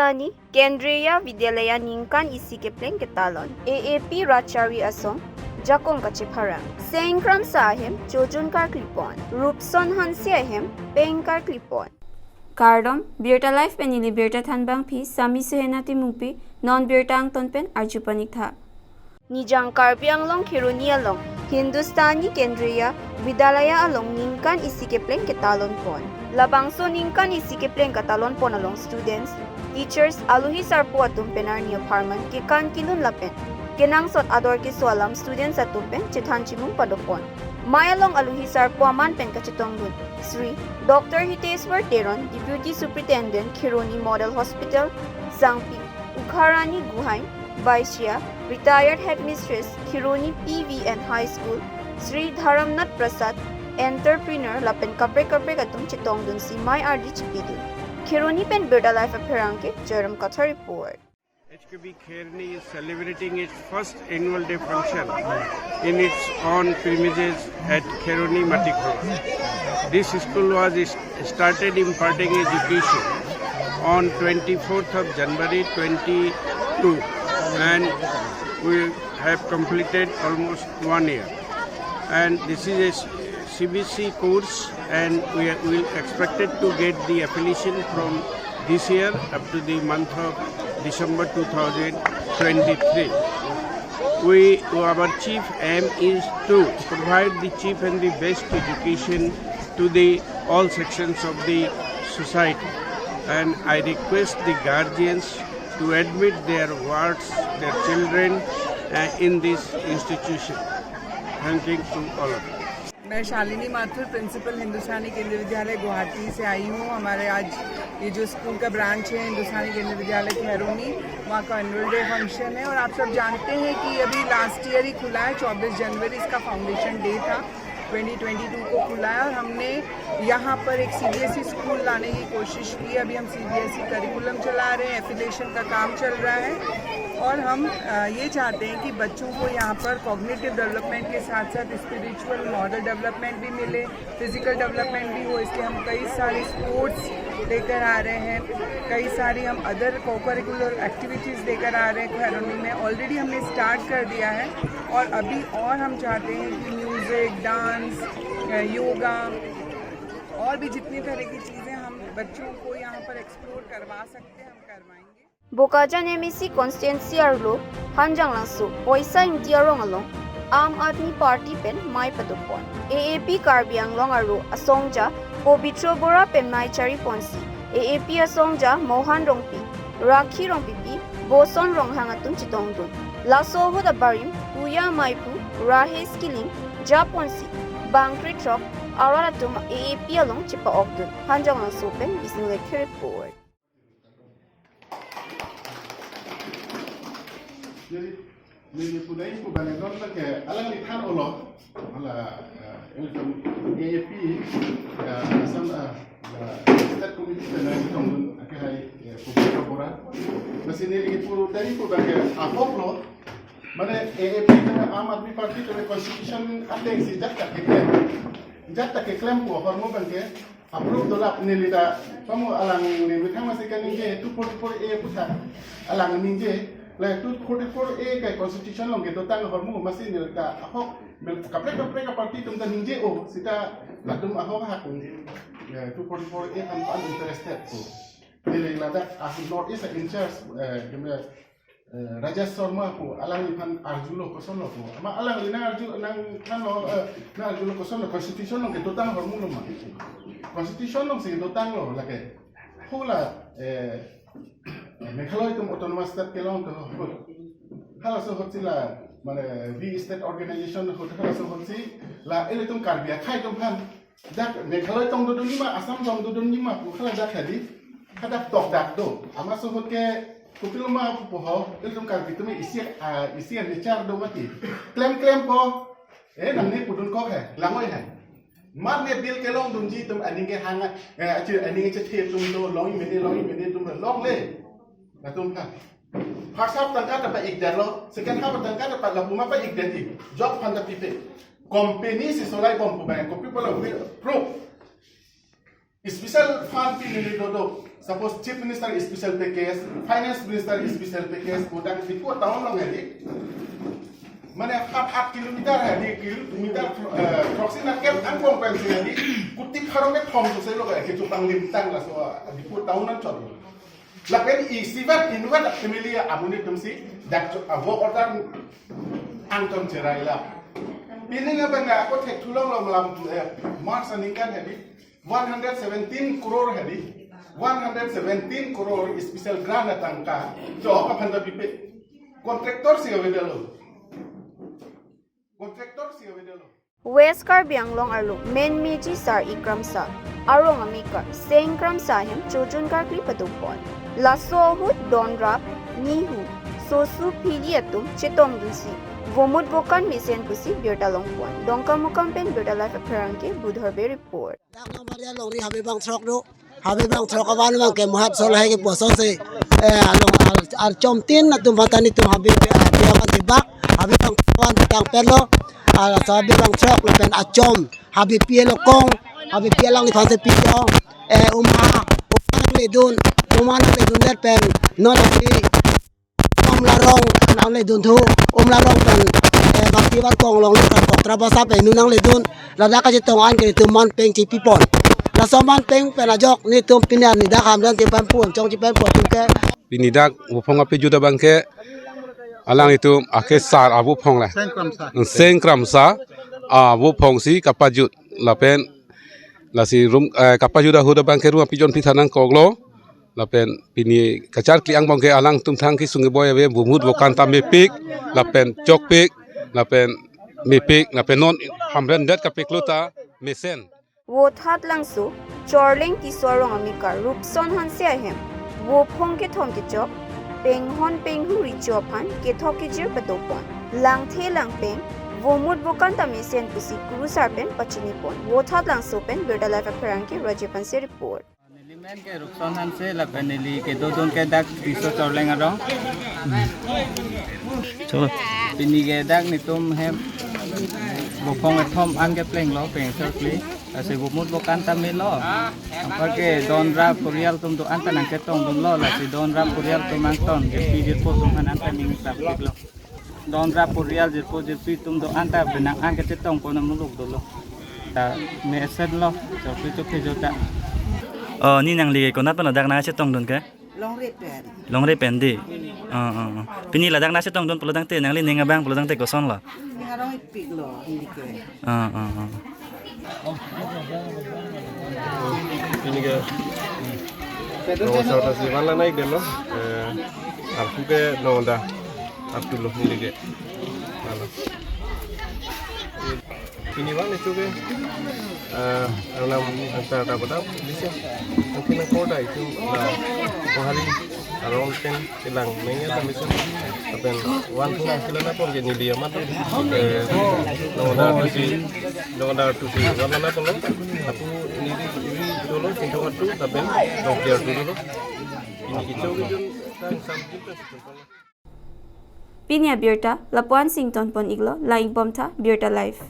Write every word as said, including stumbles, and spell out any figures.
Hindustani Kendriya Vidyalaya ningkan isi kepleng ketalon, A A P Rachari Asong jakong kachepharang. Sengkramsa ahem chojun karklipon, Rupson Hanse ahem peng karklipon. Kardom, Birta Live pen neli birta thanbangpi Sami Suhena Timungpi, non birta angton pen arju paniktha. Nijang Karbi Anglong Kheroni along Hindustani Kendriya Vidyalaya along ningkan isi kepleng ketalon pon. Labangso ningkan isi kepleng ketalon pon along students, teachers, alohi sarpo atum pen arni apharman kekan kelun lapen kenangsot ador keso alam students atum pen chethan chimung padopon. Mei along alohi sarpo aman pen kachetongdun Sri Doctor Hiteswar Teron, Deputy Superintendent Kheroni Model Hospital, Sangpi, Ukharani Guhain Baisia, Retired Headmistress, Kheroni P V N High School, Sri Dharamnath Prasad, entrepreneur lapen kaprek kaprek atum chetongdunsi mei ardi chipidun. Kheroni pen Birta Live apherangke Joyram Kathar report. H K B Kheroni is celebrating its first annual day function in its own premises at Kheroni Matikro. This school was is- started imparting education on twenty-fourth of January twenty-two, and we have completed almost one year. And this is a C B S E course, and we are, we expected to get the affiliation from this year up to the month of December two thousand twenty-three. We, our chief aim is to provide the cheap and the best education to the all sections of the society, and I request the guardians to admit their wards, their children, uh, in this institution. Thanking to all of you. मैं शालिनी माथुर, प्रिंसिपल हिंदुस्तानी केंद्रीय विद्यालय गुवाहाटी से आई हूँ। हमारे आज ये जो स्कूल का ब्रांच है हिंदुस्तानी केंद्रीय विद्यालय खैरोनी, वहाँ का एनुअल डे फंक्शन है। और आप सब जानते हैं कि अभी लास्ट ईयर ही खुला है, चौबीस जनवरी इसका फाउंडेशन डे था, ट्वेंटी ट्वेंटी टू को खुला है। और हमने यहाँ पर एक सीबीएसई स्कूल लाने की कोशिश की। अभी हम सीबीएसई करिकुलम चला रहे हैं, एफिलिएशन का काम चल रहा है। और हम अ, ये चाहते हैं कि बच्चों को यहाँ पर कॉग्निटिव डेवलपमेंट के साथ साथ स्पिरिचुअल मॉरल डेवलपमेंट भी मिले, फिजिकल डेवलपमेंट भी हो, इसलिए हम कई सारे स्पोर्ट्स लेकर आ रहे हैं, कई सारी हम अदर कोकरिकुलर एक्टिविटीज़ लेकर आ रहे हैं खैरोनी में। ऑलरेडी हमने स्टार्ट कर दिया है और अभी और हम चाहते हैं कि म्यूज़िक, डांस, अ, योगा और भी जितनी तरह की चीज़ें हम बच्चों को यहाँ पर एक्सप्लोर करवा सकते हैं, हम करवाएंगे। Bokajan M A C constituency arlo Hanjanglangso Poisa Ingti arong along Aam Aadmi Party pen mei padopon. A A P Karbi Anglong arlo asongja Pobitro Bora pen mei chariponsi A A P asongja Mohan Rongpi, Rakhi Rongpipi, Boson Ronghang atum chetongdun. Laso ahut abarim Puya Maiphu, Rahesh Killing japonsi bangkre throk arat atum A A P along chepa-okdun. Hanjanglangso pen Bisnu Lekhe report. Jadi, neli pudai pu bang don ke alang ni than olo. Mala, eh, ini kan A A P, eh, Assam, eh, eh, State Committee pen nangtongdun, ake hai, eh, Pobitro Bora. Masi neli pudai pu bang ke ahok lo. Mane A A P pen Aam Aadmi Party pen constitution ateng si jat tak keklem. Jat tak keklem pu ahormu bang ke approve dolap neli ta, pamu alang ni methang masi kaningje two forty-four A puthak alang ningje, la two forty-four A ke constitution along kedotang ahormu masi neli ta ahok bel kaprek kaprek aparty atum ta ningje o, sita latum ahok hak, eh, two forty-four A an uninterested ko. Neli ladak ah North East in charge, eh, keme eh, Rajesh Sharma pu alangliphan arjulo kosonlo pu. Ama alangli nang arju nangthanlo, eh, nang arjulo kosonlo, constitution along kedotang ahormu lo ma. Constitution alongsi dotanglo lake. Hula, eh, Meghalaya atum autonomous state kelong to. Halaso ahutsi la, mane, V state organization ahut halaso ahutsi la ilitum Karbi akhei atumphan dak Meghalaya tong dodun nima, Assam tong dodun nima pu hala dak hadi, hadak tokdak do. Amaso ahut ke kopiloma pu ho, ilitum Karbi atum isi, ah, isi an bichar do mati. Klem klempo, eh, nangne pudun kok he, langoi he. Mar ne bill kelongdunji atum aning kehang, eh, achi aning chethe atum do, long mene, long mene atum do, longle. Latum ha. First half tangka ta pa-ikdetlo, second half tangka ta pa lapu ma pa-ikdet ik. Job fund ta pipe. Company si solai bom pu bang, kopi pu la will proof. Special fund pi neli dodo. Suppose Chief Minister special package, Finance Minister special package, kodak Diphu town along hedi. Mane half half kilometer hedi, kilometer, eh, proxy na kem angkong pen si hedi, kuti pharo kethom tu selo ke, kecho panglim tang laso, eh, Diphu town anchot. Lapen isivat inwat family amonit atum si, dak, ah, work order angton cherai la. Pini na bang ako thek thulong lo malam, eh, March aningkan hedi. One hundred seventeen crore hedi, one hundred seventeen crore special grant atangka, jo aphan ta pipe. Contractor si avedetlo. Contractor si avedetlo. West Karbi Anglong arlo menmeji sar-ik kramsa, arong amekar Seng Kramsa ahem chojun karkli padopon. Laso ahut donrap, nihu, sosu phili atum chetongdunsi, vomut vokan mesen pusi birta longpon. Dongkamukam pen Birta Live apherangke Budhor Bey report. Dak number ya longri habe bang throk do. Habe bang throk aban bang ke muhat sol hai ke poso se. Eh, along ar, archom tin atum phatani tum habe, habe aban tibak. Habe bang wan tang perlo. Al sa habe bang throk lapen achom. Habe pi along kong. Habe pi alangliphan se pi do. Eh, uma. Uma nangledun. Uma nangledun det pen. Non si. Umlarong nangledun thu, Umlarong pen, eh, Bhakti Barkong along lo kan Koktra Basa pen nu nangledun, ladak kachetong an ke netum manpeng chepipon. Laso manpeng pen ajok netum pini arni dak Hamren chepempun, chong chepempun atum ke. Pini dak vophong kapajut abang ke alanglitum akesar avophong le. Seng Kramsa. Seng Kramsa avophong si kapajut lapen lasi rum, eh, kapajut ahut abang ke rum apijon pitha nangkoklo. Lapen pini kacharkli angbong ke alangtum thang kesung keboi ave, vomut vokan ta mepik, lapen chokpik, lapen mepik, lapen non Hamren det kapiklo ta mesen. Vothatlangso, Chorleng Tisso arong amekar Rupson Hanse ahem vophong kethom kechok, penghon penghu recho aphan kethok kejir padopon. Langthe langpeng, vomut vokan ta mesen pusi kurusar pen pachinipon. Vothatlangso pen Birta Live apherangke Rajiv Hanse report. Neli men ke Rupson Hanse lapen neli kedodun ke dak Tisso Chorleng arong. Chot. Pini ke dak netum hem vophong kethom an keplenglo peng sarkli. Lasi vomut vokan ta melo. Anparke donrap porial atum do-an ta nangketongdunlo. Lasi donrap porial atum angton ke pi jirpo atum aphan an ta ning sapiklo. Donrap porial jirpo jirpi atum do-an ta penang an kachetongpon amuluk dolo. Ta mesenlo, chokpik chokpik jo ta. Oh, ne nangli konat pen ladak nangchetongdun ke? Longri pen. Longri pen dei. Oh, oh, oh. Pini ladak nangchetongdun pulo tangte, nangli ning abang pulo tangte kosonlo? Ning arong ipiklo, neli ke. Oh, oh, oh. Pini ke. Nong sa ta si van la naik delo. Eh, arpu ke nong da. Arpu lo neli ke. Halo. Pini van itu ke. Eh, alam antar da badap bisa. Mungkin nang kota itu la. Kohari arong pen. Ilang mengya ta mesen. Lapen van pun angkila na pon ke neli amat. Eh, nong da tusi, nong da tusi van na pon lo. Lapu neli ri dolo, singkong atu, lapen nong kiar tu dolo. Pini kecho kejun, tang sam jin ta si pon lo. Pini abirta, lapu-an si ingtonpon iklo, la-ik bom tha, Birta Live.